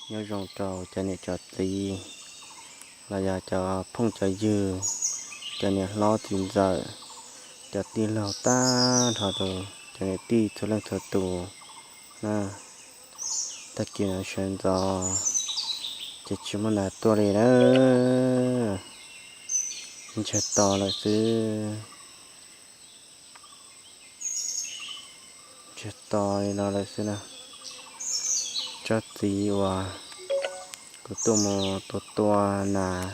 Nyob zoo rau cov niam cov txiv, los yog cov phooj cov ywg, cov niam hlob txiv ntxawm, cov tij laug tag nrho rau cov niam tij txhua leej txhua tus na. Tag kis no sawv ntxov ces tsis muaj nas tuaj li na, ntsiag to lawm xwb. Ntsiag to li no lawm xwb na. Tsob txiv uas kuv tuaj mus tua tua nas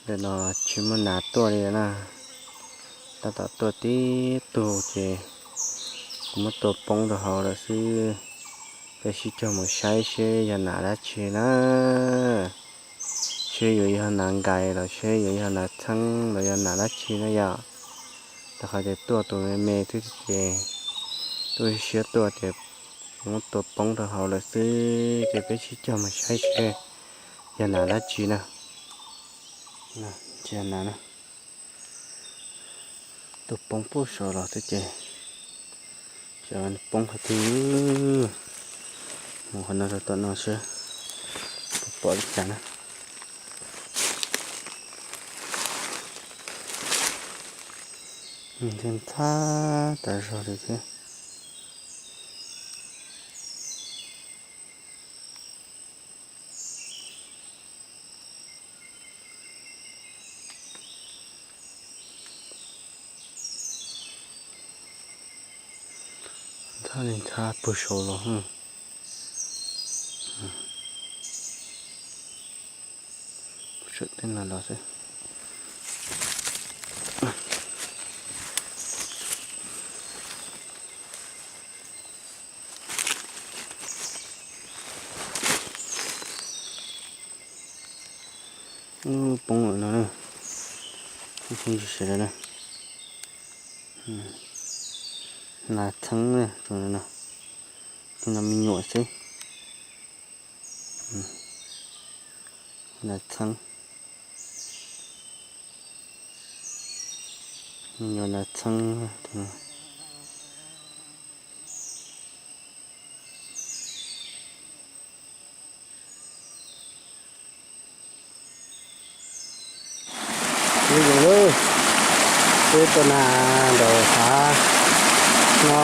ntawm no tsis muaj nas tuaj li na. Tab tom tuaj tib tug ces kuv muab tua poob rau hauv lawm xwb. Peb sib cog mus saib seb yog nas dab tsi na, seb yuav yog nas nkais los seb yuav yog nas txheeb los yog nas dab tsi na yom. Rau qhov tias tuaj tus me me xwb ces tuaj siab tuaj ces kuv muab tua poob rau hauv lawm xwb, ces peb sib cog mus saib seb yog nas dab tsi na. Tua poob puag saud los xwb ces poob qhov twg. Mus qhov no rau tom no seb puas pom li cas na. Ntxhab tas zog li thiab. Ntxhab li ntxhab puag saud los. Saum tej no los xwb. Poob lawm no, poob ntsis lawm na. Nas txheeb no, no me nyuam xwb. Nas txheeb, me nyuam nas txheeb. Peb zoo lawm, peb tua nas ntawm hav no,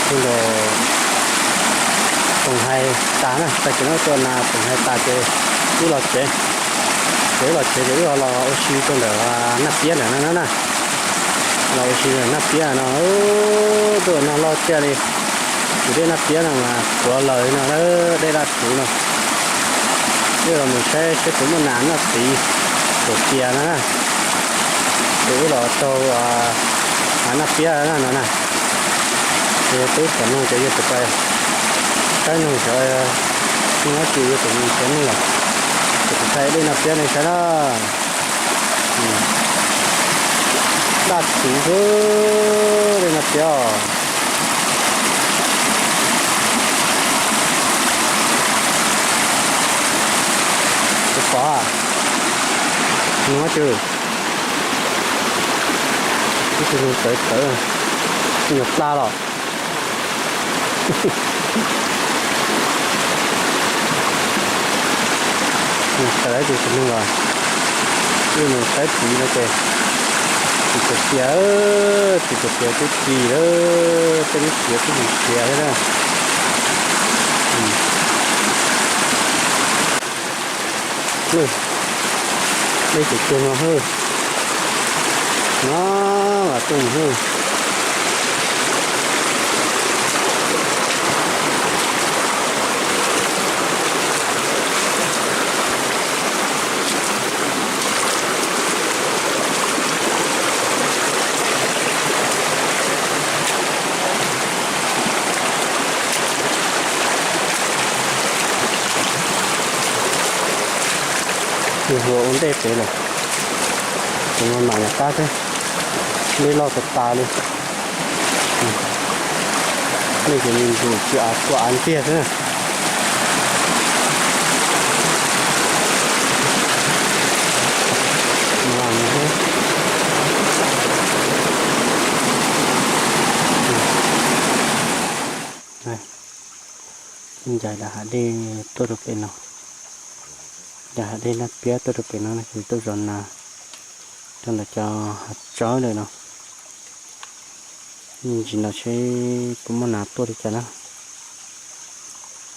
ntawm Toom Hais tas na, tag kis no tua nas Toom Hais tas ces wb los tsev, ces wb los tsev ces wb ho los ua si rau ntawm Naj Piab ntawm no na. Los ua si ntawm Naj Piab no, tuaj no loj tiag li. Tus dej Naj Piab no mas tuav lawm no, dej Daj Txwv no. Wb los mus saib seb puas muaj nas noj txiv, tus tias no na. Ces wb los rau Naj Piab no na. Ces twb txom nyem ces yog tus pais saib noog xyov, nyob tsis yog tus mus xyov noog lawm. Ces kuv thaij dej Naj Piab nej saib na. Daj Txwv xwb, dej Naj Piab os. Tus pom, noog twg, ib tug noog tawv tawv, nyuam plab los. Tawv ib tug noog los, wb mus saib txiv no ces, txiv txias, txiv txias twb ris lawm, tej lub txiav twb ris txias thiab na. Dej ces cuag no hwb, no mas tuaj mus hwb. Tus hluas ua ntej pem lawm, tus no mam li qab thiab, dej loj tas tas li. Dej ces me ntsis tsis av, tsuas av ntiag xwb na. Ncaim dav hav dej tuaj rau pem no, ncaim hav dej Naj Piab tuaj rau pem no ces tuaj zov nas rau ntawm cov hav tsawb lawm no. Ntsis no seb puas muaj nas tuaj li cas na.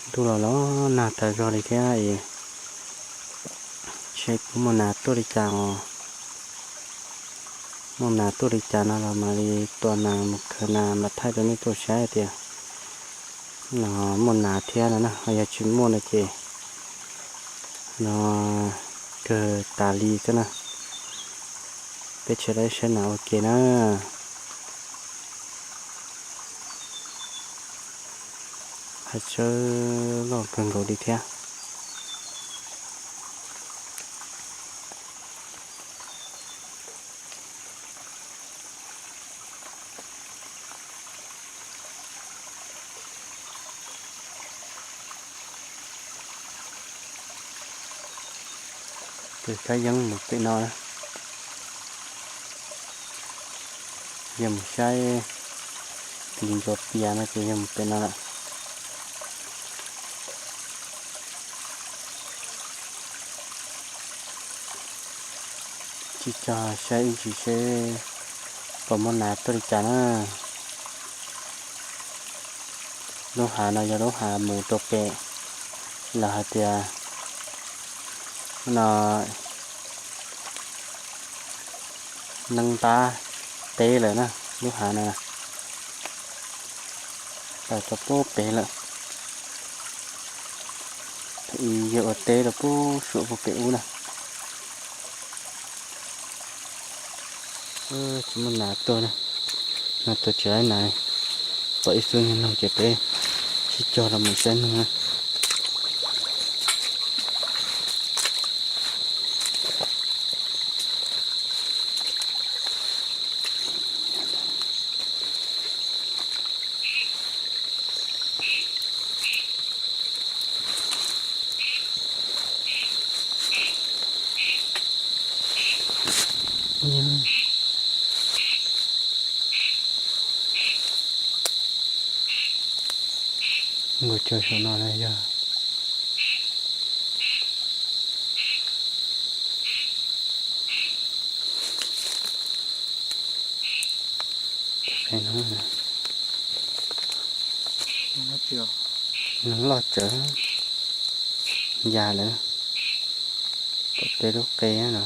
Ntuj los los nag tag zog li thiab es seb puas muaj nas tuaj li cas os. Muaj nas tuaj li cas no los mam li tua nas mus khaws nas mam thaij rau nej tau saib tias no muaj nas thiab no na, ho yog tsis muaj no ces no kawg tas li xwb na. Peb tsis tau saib nas ua ke na. Hav tsawb loj kawg nkaus li thiab. Ces kab yeeb mus pem no na. Yog mus saib tis ntsuas pias no ces yog mus pem no lawm. Tsis cog saib ib ntsis seb puas muaj nas tuaj li cas na. Lub hav no yog lub hav mus rau pem, lawv hais tias no neeb ntab teb lawm na, lub hav no tawm rau puag pem lawm. Yog ua teb rau puag suam puag pem ub na. Tsis muaj nas tuaj na, nas tuaj tsis laib nas. Pom ib xub niag noog ces peb sib cog los mus saib noog na. Nkaus cog saum no na yog. Noog loj tsawv ya lawm, pom peb lub qe no.